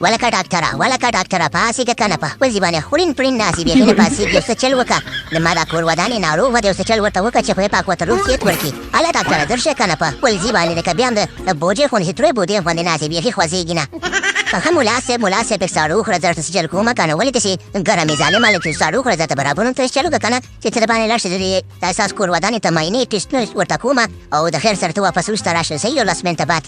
ولکه ډاکټره، ولکه ډاکټره، پاڅېږه که نه په خپل ځي باندې خورین پرین ناست یې، بېخي نه پاڅېږي. یو څه چل وکړه، د ما دا کور ودانې ناروغه دی، یو څه چل ورته وکړه چې خدای پاک ورته روغ صحت ورکړي. هله ډاکټره، زر شه که نه په خپل ځي باندې لکه بیا هم د بوجۍ غوندې تروې بودې غوندې ناست یې، بېخي خوځېږي نه. ښه ملا صاحب، ملا صاحب، لږ ساړه وخوره، زه درته څه چل کومه که نه. ولې داسې ګرم یې ظالمه؟ لږ ساړه وخوره، زه درته برابروم، ته چل وکړه که نه چې ته دباندې لاړ شې، زه دې د احساس کور ودانې ته معاینې ټسټونه ورته کومه او د خیر سره ته واپس وروسته راشه، صحیح؟ یو لس منټه بعد.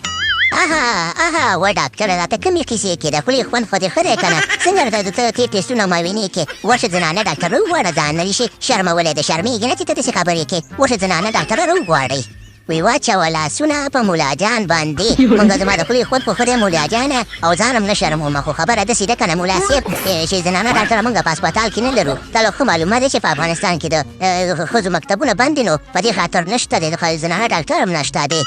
اها اها، و ډاکټره، راته کومې قیصې کې؟ د خولې خوند خو دې ښه دی که نه؟ څنګه راته د ته تېر ټسټونه معاینې کې؟ ورشه زنانه ډاکټر وغواړه، ځان نه شي شرمولی، د شرمېږي نه چې ته داسې خبرې کې. ورشه زنانه ډاکټره راوغواړئ. وی واچوه لاسونه په مولا جان باندې. مونږ زما د خولې خوند خو ښه دی مولا جانه، او ځان هم نه شرمومه، خو خبره داسې ده که نه مولا صاحب چې زنانه ډاکټره مونږ په هسپتال کې نه لرو. تا له ښه معلومه ده چې په افغانستان کې د ښځو مکتبونه بند دي، نو په دې خاطر نشته دی، زنانه ډاکټر هم نشته دی.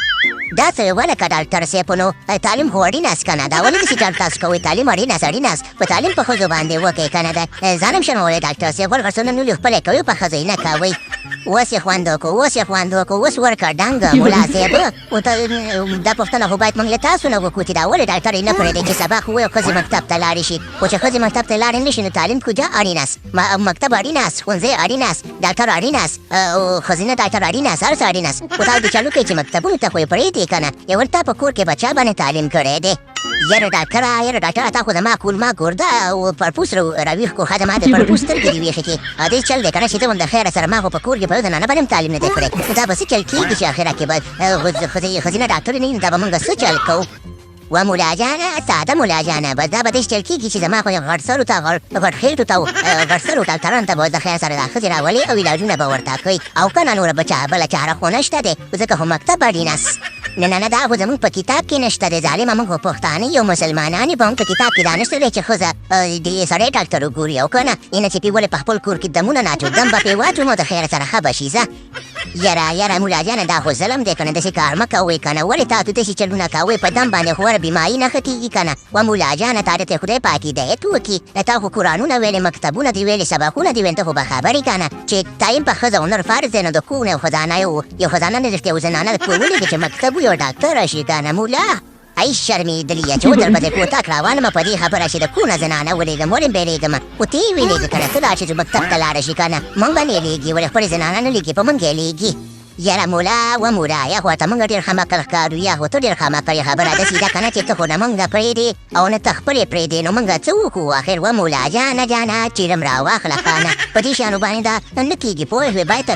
دا څه ولکه ډاکټر صاحب، نو تعلیم خو اړین است که نه؟ دا ولې داسې چل تاسو کوئ؟ تعلیم اړین است، اړین است، په تعلیم په ښځو باندې وکړئ که نه؟ ده ځان هم شرمولی ډاکټر صاحب، ور غړسونه نولي خپلی کوي، په ښځو یې نه کوئ. اوس یې خوند وکړو، اوس یې خوند وکړو، اوس ورکړه ډنګ ملا صاحب. او ته دا پوښتنه خو باید موږ له تاسو نه وکړو چې دا ولې ډاکټر یې نه پرېږدي چې سبق ووایي او ښځې مکتب ته لاړې شي؟ خو چې ښځې مکتب ته لاړې نه شي نو تعلیم کجا اړین است؟ مکتب اړین است، ښوونځی اړین است، ډاکټر اړین است، ښځینه ډاکټر اړین است، هر څه اړین است. خو تاسو د چالو کوئ چې مکتبونو ته خو یې پرېږدي که نه؟ یول تا په کور کې بچا باندې تعلیم کړی دی. یاره ډاکټره، یاره ډاکټره، تا خو زما کولما ګرده او پرپوس راویښ کو. ښه، زما د پرپوس سترګې دې ویښې کړې. دې چل دی که نه چې ته هم د خیره سره ما خو په کور کې په یو زنانه باندې هم تعلیم نه دی کړی، نو دا به څه چل کېږي چې اخره کې به ښځینه ډاکټرې نه وي، نو دا به موږ څه چل کوو؟ و مولا جانه، ساده مولا جانه، بس دا به داسې چل کېږي چې زما خو غټ سرو ته، غټ خېټو ته، غټ سرو ډاکټرانو ته به د خیر سره دا ښځې راولي او علاجونه به ورته کوي، او که نه نوره به چا بله چاره خو نشته دی، ځکه خو مکتب اړین است. نه نه نه، دا خو زموږ په کتاب کې نشته دی ظالمه، موږ خو پښتانه یو، مسلمانان یو، په موږ په کتاب کې دا نشته دی چې ښځه دې سړی ډاکټر وګوري، او که نه اینه چې پې ولې په خپل کور کې دمونه نه اچو، دم به پې واچوم او د خیره سره ښه به شي. ځه یاره یاره مولا جانه، دا خو ظلم دی که نه، داسې کار مه کوئ که نه. ولې تاسو داسې چلونه کوئ؟ په دم باندې خو وره بیماري نه ښه کېږي که نه؟ و مولا جانه، تا ته خدای پاک هدایت وکړي، تا خو قرآنونه ویلې، مکتبونه دې ویلې، سبقونه دې ویل، ته خو به خبرې که نه چې تعلیم په ښځه او نر فرض دی، نو د کور یو خزانه یو یو خزانه نه رښتیا یو زنانه د کور ولېږي چې مکتب یو ډاکټر شي که نه مولا. ای شرمېدلیه، چې ودر به د کوتک روان مه په دې خبره چې د کونه زنانه ولېږم، ولې به یې لېږم؟ خو ته یې ولېږه که نه، ته لاړ شې چې مکتب ته لاړه شي که نه، موږ به نه لېږي، ولې خپلې زنانه نه لېږي، په موږ یې لېږي. یاره مولا و مولا، یا خو ته موږ ډېر خمکل ښکارو یا خو ته ډېر خمکل یې. خبره داسې ده که نه چې ته خو نه موږ پرېږدې او نه ته خپلې پرېږدې، نو موږ څه وکړو اخر؟ و مولا جانه جانه، چیرم راواخله خانه، په دې شیانو باندې دا نه کېږي، پوه شوې؟ باید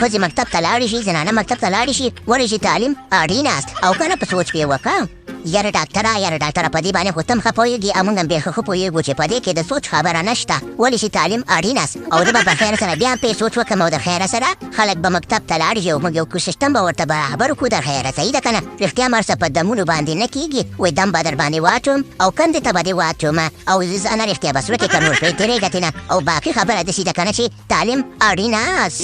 ښځې مکتب ته لاړې شي، زنانه مکتب ته لاړې شي، ولې چې تعلیم اړین است، او که نه په سوچ پې وکړه. یاره ډاکټره، یاره ډاکټره، په دې باندې خو ته هم ښه پوهېږې او موږ هم بېخي ښه پوهېږو چې په دې کې د سوچ خبره نشته، ولې چې تعلیم اړین است، او زه به په خیر سره بیا هم پې سوچ وکړم او د خیره سره خلک به مکتب ته لاړ شي او موږ یو سیستم به ورته برابر کړو د خیره. صحیح ده که نه؟ رښتیا هم هر څه په دمونو باندې نه کېږي. وایي دم به در باندې واچوم او کندې ته به دې واچوم او زه نه رښتیا بس ورکې که نور پرې تېرېږه ترېنه، او باقي خبره داسې ده که نه چې تعلیم اړین است.